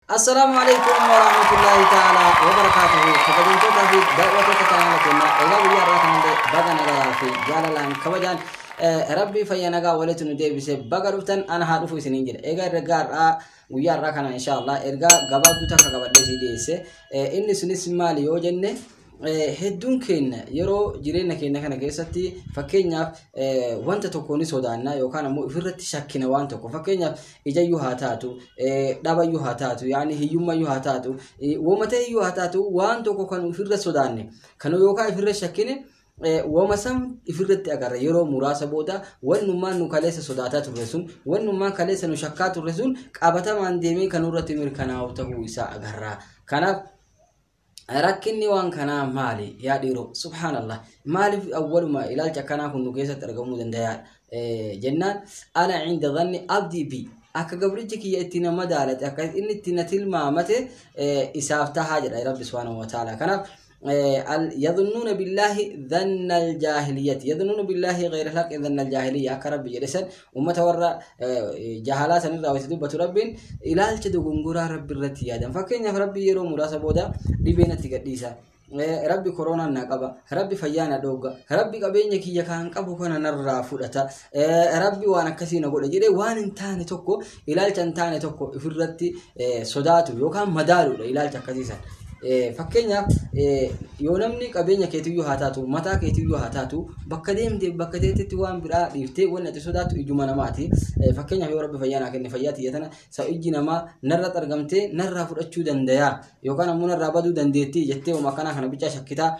Assalaamu alaikum warahmatullahi ta'ala wabarakaatuhu. Kabajamtootaa fi daawwattoota kanaala keenyaa, egaa guyyaa har'aa kanallee baga nagayaa fi jaalalaan kabajaan rabbii fayya nagaa walitti nu deebise, baga dhuftan, ana haa dhufu isiniin jedha. Egaa ergaa har'aa, guyyaa har'aa kana inshaallah ergaa gabaabduu takka qabadhee sii dhiyeesse. Inni sunis maali yoo jenne, hedduun keenya yeroo jireenya keenya kana keessatti fakkeenyaaf wanta tokko ni sodaanna yookaan ammoo ofirratti shakkina waan tokko. Fakkeenyaaf ijayyuu haa taatu, dhabayyuu haa taatu, yaani hiyyummayyuu haa taatu, wooma ta'eyyuu haa taatu, waan tokko kan ofirra sodaanne kan yookaan ofirra shakkine wooma san ofirratti agarra. Yeroo muraasa booda wannummaan nu kaleessa sodaataa turre sun, wannummaan kaleessa nu shakkaa turre sun qabatamaan deemee kan nurratti mirkanaa'u ta'uu isaa agarra. Kanaaf rakkinni waan kanaa maali yaa dhiiroo? Subhaanallah, maaliif awwaluma ilaalcha akkanaa kun nu keessatti argamuu danda'a jennaan, ana cinda dhanni abdii bi, akka gabrichi kiyya itti na madaalate, akka inni itti na tilmaamate isaaf tahaa jedha Rabbi subhaanahu wa ta'ala. Kanaaf yadhunnuuna billaahi dhanna aljaahiliyyati, yadhunnuuna billaahi ghayra alhaqi dhanna aljaahiliyya, akka Rabbi jedhe san ummata warra jahalaa sanirraa wayita dubbatu Rabbiin ilaalcha dogongoraa Rabbi irratti yaadan. Fakkeenyaaf Rabbi yeroo muraasa booda dhibee natti gadhiisa, Rabbi koronaan na qaba, Rabbi fayyaa na dhoogga, Rabbi qabeenya kiyya kan qabu kana narraa fudhata, Rabbi waan akkasii na godha jedhee waan hin taane tokko, ilaalcha hin taane tokko ofirratti sodaatu yookaan madaaluudha ilaalcha akkasii san. Fakkeenyaaf yoo namni qabeenya keetiyyuu haa taatu, mataa keetiyyuu haa taatu, bakka deemte bakka teettetti waan biraa dhiiftee wanni ati sodaattu ijuma namaati. Fakkeenyaaf yoo Rabbi fayyaa naa kenne, fayyaa tiyya tana sa ijji namaa narratti argamtee narraa fudhachuu dandayaa yookaan ammoo narraa baduu dandeettii jettee uma akkanaa kana bichaa shakkitaa.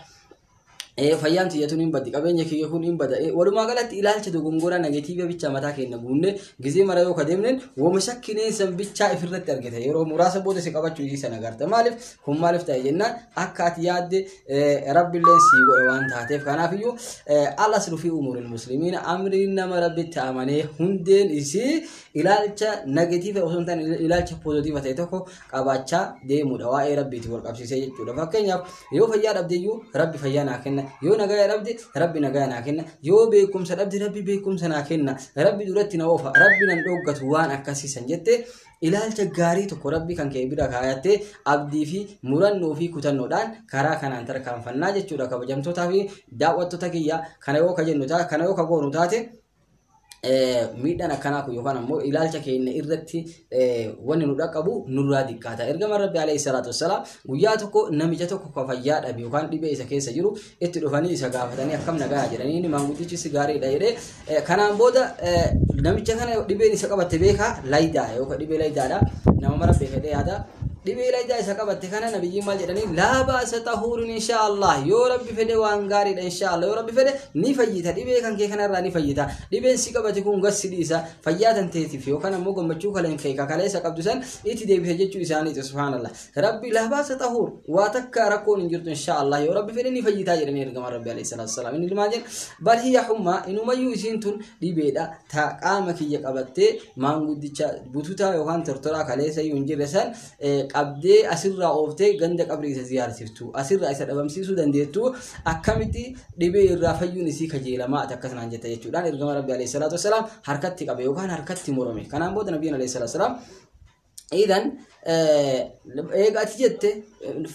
Fayyaan tiyya tun hin baddi, qabeenya kiyya kun hin bada. Walumaa galatti ilaalcha dogongoraa negative bichaa mataa keenya guunne gizee mara yoo ka deemneen, wama shakkineen san bichaa ifirratti argite, yeroo muraasa booda si qabachuu isii sana agarta. Maaliif kun maaliif ta'e jennaan, akka ati yaadde Rabbilleen sii godhe waan taateef. Kanaafiyyuu al-aslu fi umuuril muslimiina, amriin nama Rabbitti amanee hundeen isii ilaalcha negative osoo hin taane ilaalcha positive ta'e tokko qabaachaa deemuudha, waa'ee Rabbiiti wal qabsiisee jechuudha. Fakkeenyaaf yoo fayyaa dhabde iyyuu Rabbi fayyaa naa kenna, yoo nagaya dhabde Rabbi nagaya naa kenna, yoo beekumsa dhabde Rabbi beekumsa naa kenna, Rabbi duratti na oofa, Rabbi nan dhoggatu, waan akkasiisan jette ilaalcha gaarii tokko Rabbi kan kee bira kaayattee abdii fi murannoo fi kutannoodhaan karaa kanaan tarkaanfannaa jechuudha. Kabajamtootaa fi daawwattoota kiyya, kana yoo ka jennu taate, kana yoo ka goonu taate, miidhaan akkanaa kun yookaan ammoo ilaalcha keenya irratti wanni nu dhaqqabu nurraa xiqqaata. Ergama Rabbi alayhi salaatu wassalaam guyyaa tokko namicha tokko ka fayyaa dhabe yookaan dhibee isa keessa jiru itti dhufanii isa gaafatanii, akkam nagaa jedhanii, inni maanguddichis gaariidha jedhee. Kanaan booda namicha kana dhibeen isa qabatte beekaa laydaa yookaan dhibee laydaadha, nama mara beekadhee yaada. Dhibee laydaa isa qabatte kana nabiyyiin maal jedhanii? Laa baasa, xahuurin insha Allah, yoo Rabbi fedhe waan gaariidha, insha Allah yoo Rabbi fedhe ni fayyita, dhibee kan kee kanarraa ni fayyita, dhibeen si qabate kun gas si dhiisa, fayyaa tan teetiif yookaan ammoo gammachuu kaleen kee kaleessa qabdu san itti deebise jechuu isaaniiti. Subhaanallah, Rabbi laa baasa xahuur, waa takka rakkoon hin jirtu, insha Allah yoo Rabbi fedhe ni fayyitaa jedhanii ergama Rabbi alayhi salaatu wasalaam. Inni maal jedhe? Bal hiya hummaa, inumayyuu isiin tun dhibeedha ta qaama kiyya qabattee maanguddicha bututaa yookaan tortoraa kaleessa iyyuu hin jirre san qabdee asirraa ooftee ganda qabrii isa ziyaarsiftu, asirraa isa dhabamsiisuu dandeettu, akkamitti dhibee irraa fayyuun isii kajeelamaa ati akkas naan jetta jechuudhaan ergama Rabbi alayhi salaatu wasalaam harkatti qabe yookaan harkatti morome. Kanaan booda nabiyyiin alayhi salaatu wasalaam, idan eega ati jette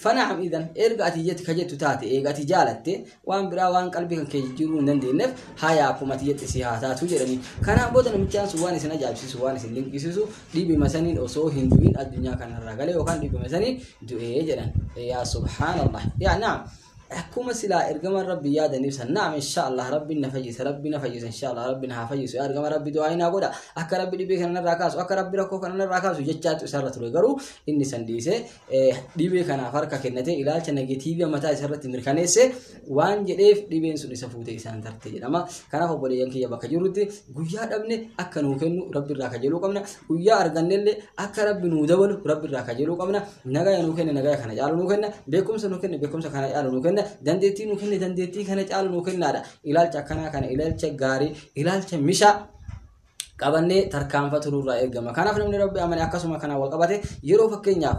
fanaam, idan erga ati jette ka jettu taate, eega ati jaalatte, waan biraa waan qalbii kan kee jijjiiruu hin dandeenyeef, hayaa akkuma ati jette si haa taatu jedhanii. Kanaan booda namichaan sun waan isin ajaa'ibsiisu, waan isin dinqisiisu, dhibima saniin osoo hin du'in addunyaa kanarraa galee yookaan dhibima saniin du'ee jedhan. Yaa subhaanallah, yaa naam, akkuma silaa ergamaan Rabbi yaadaniif san, naam, insha Allah Rabbi na fayyisa, Rabbi na fayyisa, insha Allah Rabbi na haa fayyisu, yaa ergama Rabbi du'aa naa godha, akka Rabbi dhibee kana narraa kaasu, akka Rabbi rakkoo kana narraa kaasu jechaatu isarra ture. Garuu inni san dhiisee dhibee kanaaf harka kennatee ilaalcha negative mataa isarratti mirkaneesse waan jedheef dhibeen sun isa fuutee isaan tarte jedhama. Kanaaf obboleeyyan kiyya, bakka jirrutti guyyaa dhabne akka nuu kennu Rabbi irraa kajeeluu qabna, guyyaa argannellee akka Rabbi nuu dabalu Rabbi irraa kajeeluu qabna. Nagaya nuu kenne, nagaya kana caalu nuu kenna. Beekumsa nuu kenne, beekumsa kana caalu nuu kenna. Dandeettii nuu kenne, dandeettii kana caalu nuu kennaadha. Ilaalcha akkanaa kana, ilaalcha gaarii, ilaalcha mishaa qabannee tarkaanfatu nurraa eegama. Kanaaf namni Rabbi amane akkasuma kanaan wal qabate yeroo fakkeenyaaf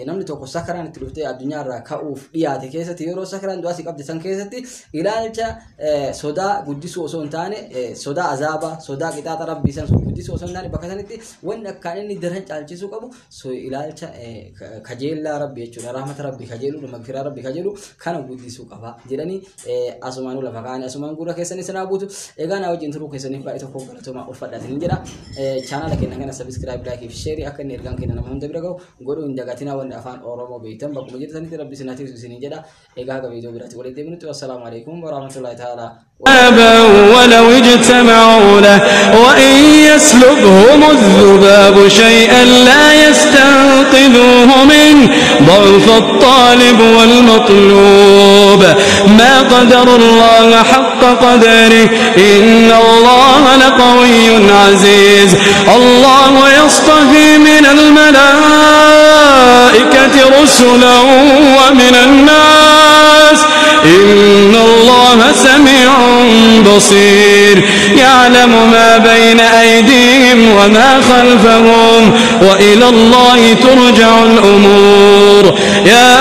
Namni tokko sakaraan itti dhuftee addunyaa irraa ka'uuf dhiyaate keessatti, yeroo sakaraan du'aa si qabde san keessatti, ilaalcha sodaa guddisuu osoo hin taane, sodaa azaabaa, sodaa qixaaxa rabbii san guddisuu osoo hin taane, bakka sanitti wanni akkaan inni daran caalchisuu qabu ilaalcha kajeellaa rabbii jechuudha. Rahmata rabbii kajeeluu, magfiraa rabbii kajeeluu kana guddisuu qaba jedhanii asumaanuu lafa kaa'anii asumaan gurra keessanii sanaa buutu. Egaa naa wajjin turuu keessaniif baay'ee tokko galatoomaa, ulfadhaatiin jedha. Chaanaala keenya kana subscribe, like fi share akka inni ergaan keenya nama hunda bira gahu godhuu hin dagatinaa. Wanni afaan Oromoo beektan bakkuma jirtanitti rabbi isin haa tiisu isiniin jedha. Egaa haga viidiyoo biraatti walitti deebinutti, wassalaamu alaikum warahmatullahi ta'ala. ولو اجتمعوا له، وإن يسلبهم الذباب شيئا لا يستنقذوه منه، ضعف الطالب والمطلوب. ما قدر الله حق قدره، إن الله لقوي عزيز. الله يصطفي من الملائكة رسلا ومن الناس، إن الله سميع بصير. يعلم ما بين أيديهم وما خلفهم، وإلى الله ترجع الأمور. يا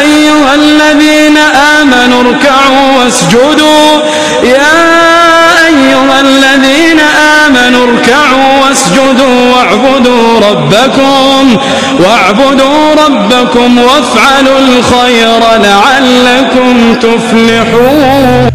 أيها الذين آمنوا اركعوا واسجدوا، يا أيها الذين آمنوا اركعوا واسجدوا واعبدوا ربكم وافعلوا الخير لعلكم تفلحون.